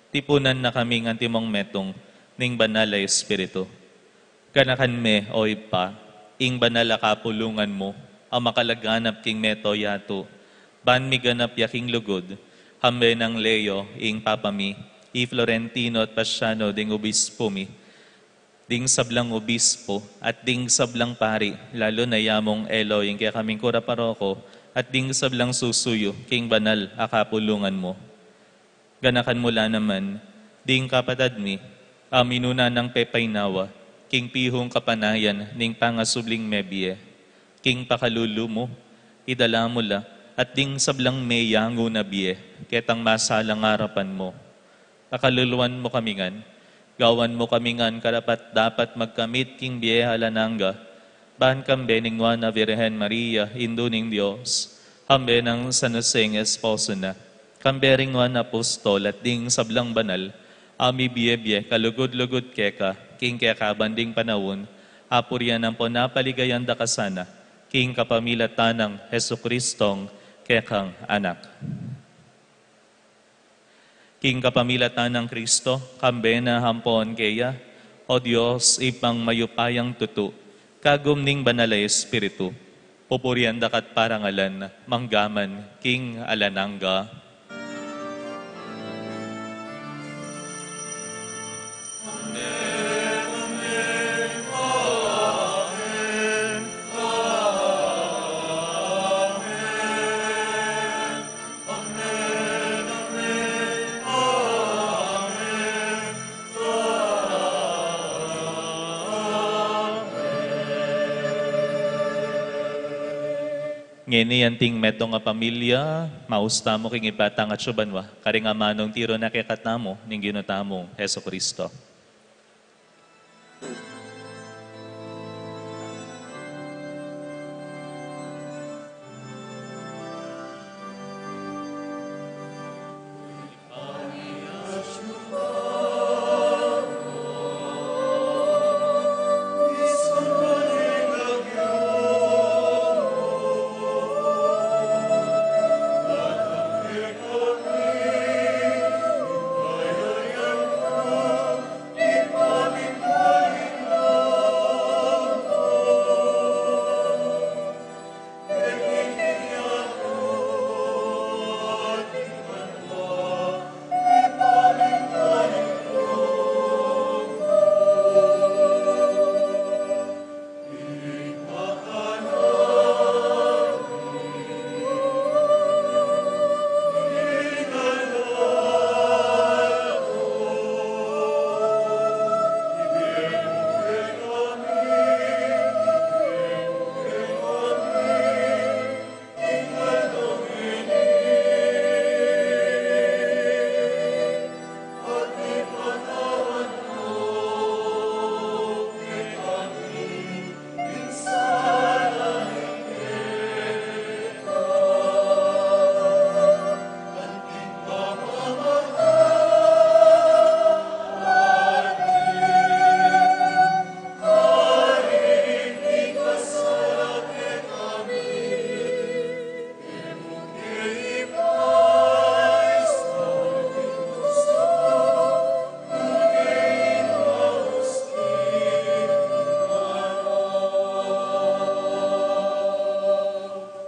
tipunan na kaming antimong metung ning Banal a Espiritu. Ganakan me, o Ibpa, ing banal a kapulungan mu a makalaganap king mabilug a yatu, ban miganap ya king lugud, kambe nang Leo ing Papa mi, i Florentino at Paciano ding obispo mi, ding sablang obispo at ding sablang pari, lalu na ya mung Elo ing kekaming kura paroko, at ding sablang susuyu king banal a kapulungan mu. Ganakan mu la naman ding kapatad mi a minuna nang pepainawa king pihung kapanayan ning pangasubling mebie. King pakalulu mu, idala mu la at ding sablang meyangu na bie ketang masalang arapan mu. Pakaluluan mu kami ngan, gawan mu kami ngan karapat-dapat magkamit king bie alang angga, ban kambe ning Nuan a Virgen Maria, Indu ning Dios, kambe nang San Jose ing esposo na, kambe ring nuan a apostol at ding sablang banal a mibie-bie kalugud-lugud keka king kekaban ding panaun, apurian ampon apaligayan da ka sana king kapamilatan nang Jesucristong kekang Anak. King kapamilatan nang Kristo, kambe na ampon keya, o Dios, Ibpang mayupayang tutu, kagum ning Banal a Espiritu, pupurian da ka't parangalan, mangga man king alang angga. Ngeni anting metung a pamilya, maus tamu king ibat a atsu banua, karing amanung tiru na kekatamu ning Ginu tamung Jesucristo.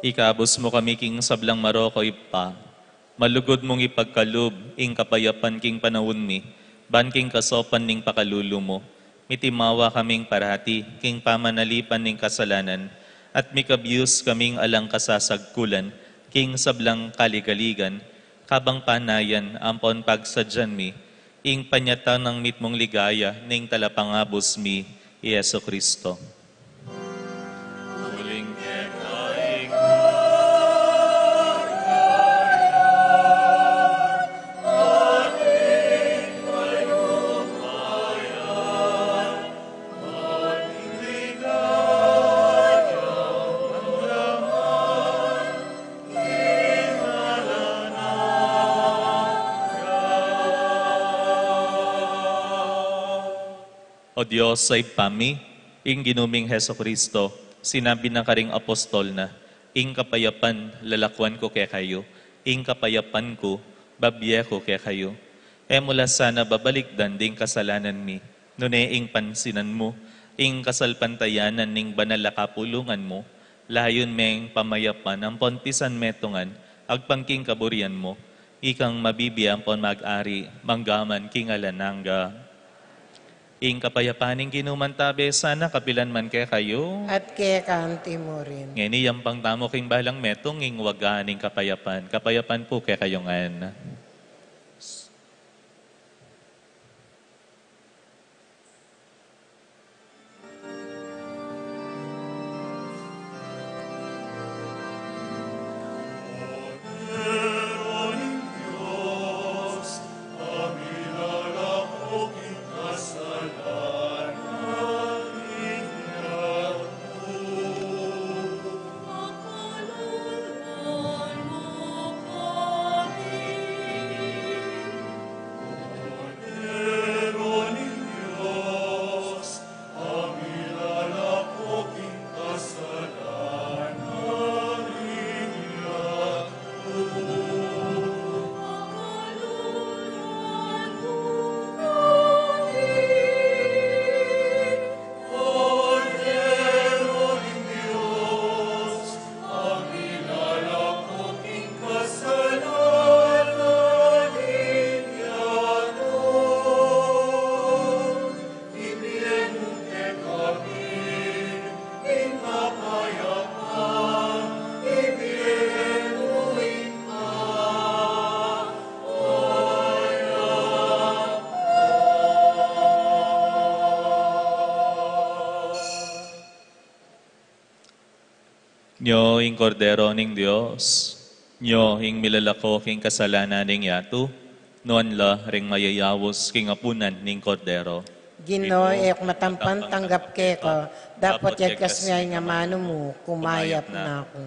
Ikabus mu kami king sablang marok, o Ibpa, Malugud mung ipagkalub ing kapayapan king panaun mi, ban king kasaupan ning pakalulu mu, mitimawa kaming parati king pamanalipan ning kasalanan, at mikabus kaming alang kasasagkulan king sablang kaligaligan, kabang panayan ampon pagsadyan mi ing panyatang nang mitmung ligaya ning Talapangabus mi, i Jesu Cristo. Uling keka ing O Dios a Ibpa mi, ing Ginu ming Jesucristo, sinabi na karing apostol na, "Ing kapayapan lalakuan ku kekayu, ing kapayapan ku babie ku kekayu." E mu la sana babalikdan ding kasalanan mi, nune ing pansinan mu ing kasalpantayanan ning banal a kapulungan mu, layun meng pamayapan ampon pisan metungan agpang king kaburian mu, ikang mabibie ampon mag-ari mangga man king alang angga. Ing kapayapan ning Ginu mantabe sana kapilan man kekayu. At keka anti mu rin. Ngeni yampang tamu king balang metung ing waga ning kapayapan. Kapayapan pu kekayu ngan. Nyo ing Kordero ning Dios, nyo ing milalako king kasalanan ning yatu, nuan la ring mayayaus king apunan ning Kordero. Ginu, e ku matampan tanggap keka, dapot yagkas me ing amanu mu, kumayap na ku.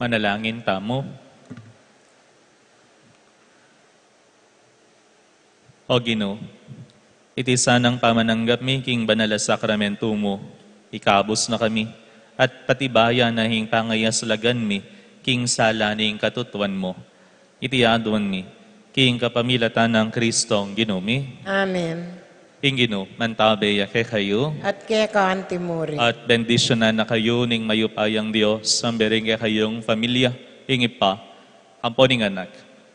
Manalangin tamu. O Ginu, iti sanang pamananggap mi king banal a sakramentu mu, ikabus na kami, at patibayan na ing pangayaslagan mi king sala ning katutuan mu. Iti aduan mi, king kapamilatan nang Kristong Ginu mi. Amen. Ing Ginu mantabe ya kekayu. At keka antimurin. At bendisyunan na kayu ning mayupayang Dios, ampo ring kekayung familia, ing Ibpa, ampo ning Anak,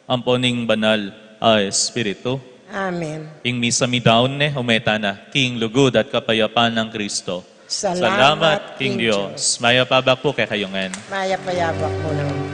ampo ning Banal a Espiritu. Amen. Ing misa mi daun ne, ume tana king lugud at kapayapan nang Kristo. Salamat king Dios. Mayap a abak pu kekayu ngan. Mayap a abak mu ngan.